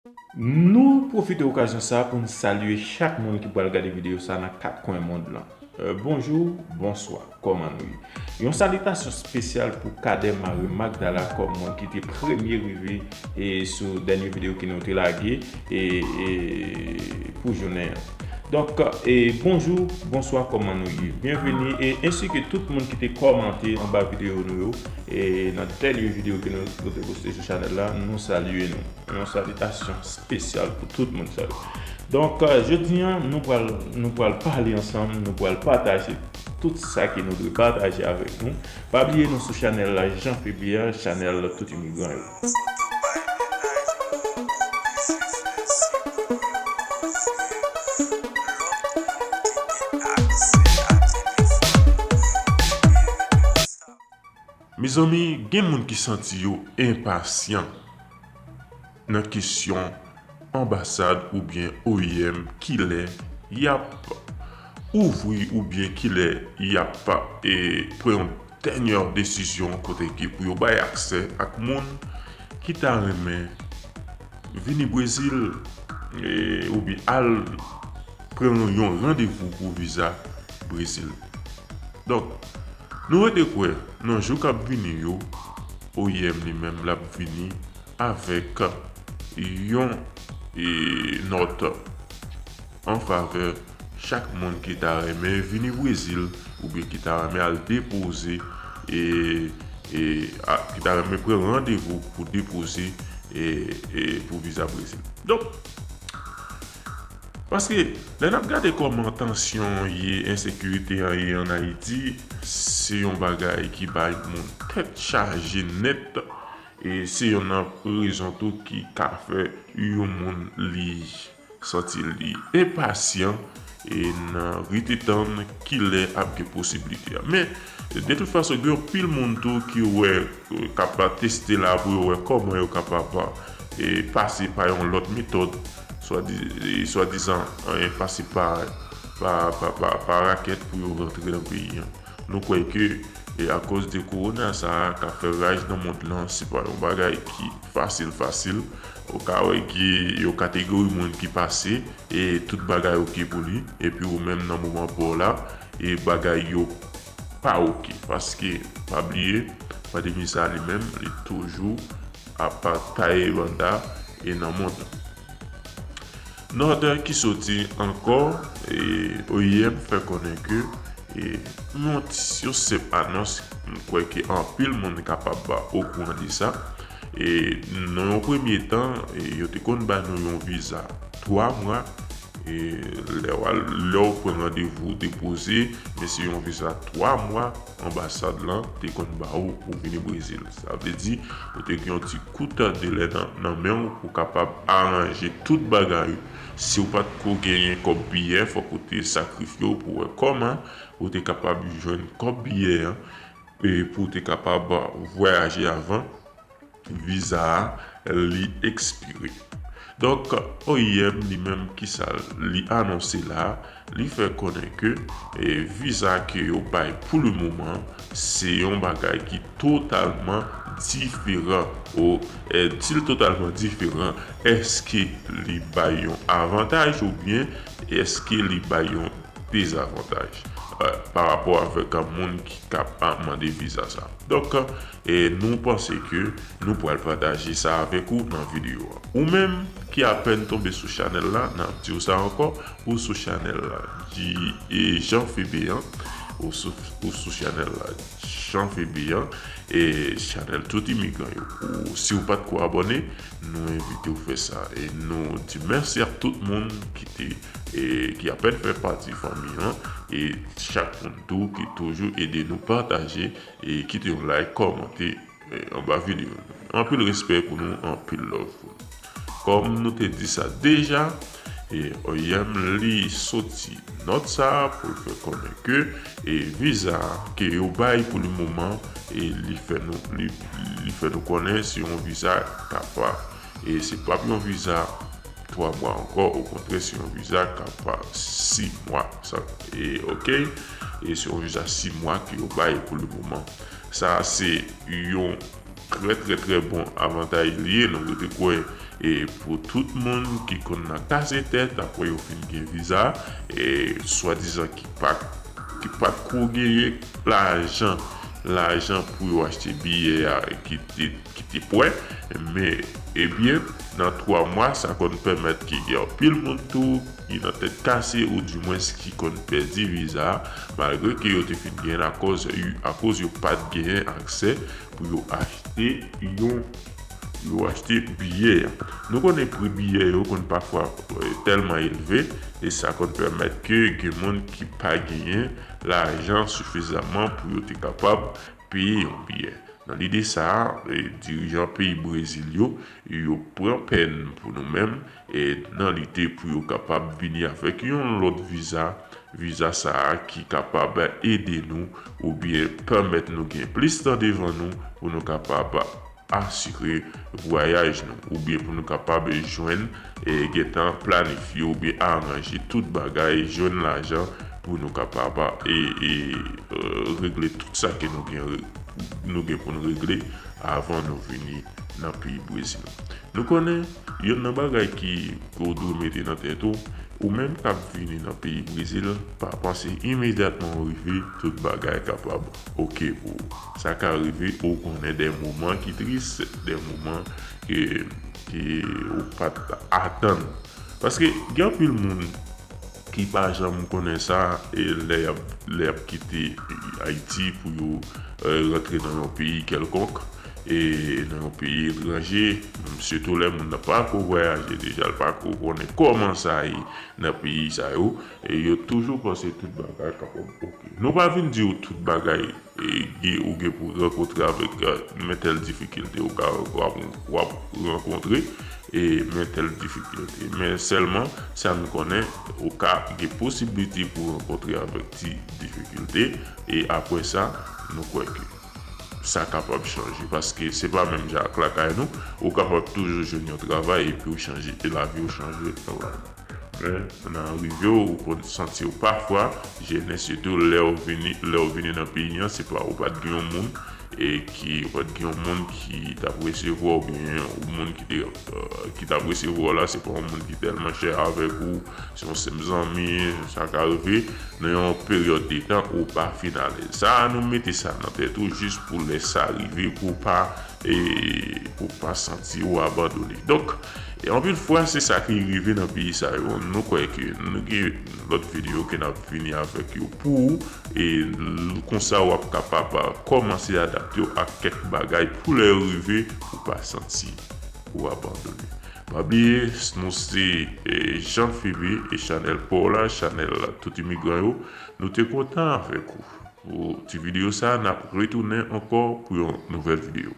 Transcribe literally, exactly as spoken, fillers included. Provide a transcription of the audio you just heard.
Nou pwofite okazyon sa a pou n salye chak moun ki pral gade videyo sa a nan kat kwen mond lan. Euh, bonjou, bonswa, kòman nou ye? Yon salitasyon espesyal pou Kadè Mari Magdala kòm moun ki te premye rive e sou dènye videyo ke nou te lage e, e pou jounen an. Donk, e bonjou, bonswa, kòman nou ye? Byenveni e ensi ke tout moun ki te kòmante anba videyo nou yo e nan dènye videyo ke nou, nou te poste sou chanèl la, nou salye nou. Yon salitasyon espesyal pou tout moun sa yo. Donk, euh, jodi an, nou pral, nou pral pale ansanm, nou pral pataje tout sa ke nou dwe pataje avèk nou. Pa bliye nou sou chanèl la, Jean Febia, chanèl tout imigran yo. Mezanmi, gen moun ki santi yo enpasyan nan kesyon anbasad oubyen O I M, kilè y ap ouvri oubyen kilè y ap, e, pran yon dènyè desizyon kote ke pou yo bay aksè ak moun ki ta renmen vini Brezil, e, oubyen al pran yon randevou pou viza Brezil. Donk, nou rete kwè nan jou k ap vini yo, O I M li menm l ap vini avèk yon, e, nòt an favè chak moun ki ta renmen vini Brezil oubyen ki ta renmen al depoze, e, e, a, ki ta renmen pran randevou pou depoze, e, e, pou viza Brezil. Donk, paske lè n ap gade kòman tansyon ye, ensekirite an ye ann Ayiti, se yon bagay ki bay moun tèt chaje nèt, e se youn nan rezon tou ki ka fè yon moun li santi li enpasyan e nan rete tann kilè ap gen posiblite a. Men, de tout fason, gen anpil moun tou ki wè, e, k ap teste la pou yo wè kòman yo kapab, e, pase pa yon lòt metòd, swadi-, e, swadizan, e, pase pa, pa, pa, pa, pa rakèt pou yo rantre nan peyi an. Nou kwè ke, e, akoz de kowona sa a k ap fè raj nan mond lan, se pa yon bagay ki fasil, fasil. Ou ka wè gen yon kategori moun ki pase, e tout bagay oke pou li, epi ou menm nan moman pa w la, e bagay yo pa oke. Paske, pa bliye, pandemi sa a li menm, li toujou ap taye banda e nan mond lan. Nòt ki soti ankò, e, O I M fè konnen ke, e, yon ti, yon senp anons, m kwè ke anpil moun kapab okouran de sa. E, nan yon premye tan, e, yo te konn ba nou yon viza twa mwa, e, lè w al, lè w pran randevou depoze, men se yon viza twa mwa anbasad lan te konn ba ou pou vini Brezil. Sa vle di, ou te gen yon ti kout delè nan, nan men w pou kapab aranje tout bagay ou. Si w pa t ko genyen kòb biyè, fòk ou te sakrifye w pou wè kòman ou te kapab jwenn kòb biyè an, e pou w te kapab vwayaje avan viza a li ekspire. Donk, O I M li menm, kisa li anonse la, li fè konnen ke, e, viza ke yo bay pou le moman, se yon bagay ki totalman diferan. O, e, di l totalman diferan, èske li bay yon avantaj oubyen èske li bay yon dezavantaj, e, pa rapò avèk moun ki k ap, a, mande viza sa? Donk, e nou panse ke nou pral pataje sa avèk ou nan videyo a. Ou menm ki apèn tonbe sou chanèl la, n ap di w sa ankò, ou sou chanèl la, di, e, Jean Febe an, ou sou, ou sou chanèl la, Jean Febe an, e chanèl tout imigran yo. Ou, si w pa t ko abòne, nou envite w fè sa. E nou di mèsi ak tout moun ki te, e ki apèn fè pati fanmi an, e chak moun tou ki toujou ede nou pataje, e kite yon like, kòmante, e, anba videyo nou. Anpil respè pou nou, anpil love pou nou. Kòm nou te di sa deja, e, O I M li soti nòt sa a pou l fè konnen ke, e, viza ke yo bay pou le moman, e, li fè nou, li, li fè nou konnen se yon viza k ap, e, se p ap yon viza twa mwa ankò, okontrè, se yon viza k ap sis mwa. Sa, e, oke, e se yon viza sis mwa ke yo bay pou le moman. Sa se yon trè, trè, trè bon avantaj li ye. Nou rete kwè, E pou tout moun ki konn nan kase tèt apre yo fin gen viza, e swadizan ki pa ki pa t ko genyen lajan, lajan pou yo achte biyè a ki te ki te prè, men ebyen nan twa mwa sa konn pèmèt ke gen anpil moun tou ki nan tèt kase oudimwens ki konn pèdi viza a, malgre ke yo te fin genyen l akoz akoz yo pa t genyen aksè pou yo achte yon yo achte biyè a. Nou konnen pri biyè yo konn pafwa tèlman elve e sa konn pèmèt ke gen moun ki pa genyen lajan sifizaman pou yo te kapab peye yon biyè. Nan lide sa a, dirijan peyi Brezil yo, yo pran pèn pou nou menm e nan lide pou yo kapab vini avèk yon lòt viza, viza sa a ki kapab ede nou oubyen pèmèt nou gen plis tan devan nou pou nou kapab asire vwayaj nou oubyen pou nou kapab jwenn e gentan planifye oubyen aranje tout bagay, jwenn lajan pou nou kapab e, e, e, regle tout sa ke nou gen, nou gen pou nou regle avan nou vini nan peyi Brezil. Nou konnen, youn nan bagay ki, ke w dwe mete nan tèt ou, ou menm k ap vini nan peyi Brezil, pa panse imedyatman w rive, tout bagay kapab oke pou ou. Sa ka rive, ou konnen de moman ki tris, de moman ke, ke ou pa t atann. Paske gen anpil moun ki pa janm konnen sa e lè y ap lè y ap kite Ayiti pou yo rantre nan yon peyi kèlkonk e nan yon peyi etranje, sitou lè moun nan pa ko vwayaje deja, l pa ko konnen kòman sa ye nan peyi sa yo, e yo toujou panse tout bagay kapab oke. Nou pa vin di w tout bagay e gen ou gen pou rankontre avèk mentèl difikilte ou ka w ap rankontre e mentèl difikilte. Men sèlman sa nou konnen ou ka gen posiblite pou rankontre avèk ti difikilte e apre sa nou kwè ke sa kapab chanje paske se pa menm jan ak lakay nou, ou kapab toujou jwenn yon travay epi ou chanje e lavi w chanje. Men nan rive w, ou konn santi w pafwa jennen, sitou lè w vini lè w vini nan peyi an, se pa ou pa t gen yon moun e ki ou pa t gen yon moun ki t ap resevwa w oubyen yon moun ki te ki t ap resevwa w la se pa yon moun ki tèlman chè avèk ou, se yon senp zanmi, sa ka rive nan yon peryòd de tan ou pa fin alèz. Sa a nou mete sa nan tèt ou jis pou lè sa rive pou w pa e pou w pa santi w abandone. Donk, e anpil fwa se sa ki rive nan peyi sa yo. Nou kwè ke nou gen lòt videyo ke n ap vini avèk yo pou ou e konsa w ap kapab kòmanse adapte w ak kèk bagay pou lè yo rive ou pa santi ou abandone. Pa bliye, nou se Jean Phebe e chanèl pa w la, chanèl tout imigran yo. Nou te kontan avèk ou. Pou ti videyo sa, n ap retounen ankò pou yon nouvèl videyo.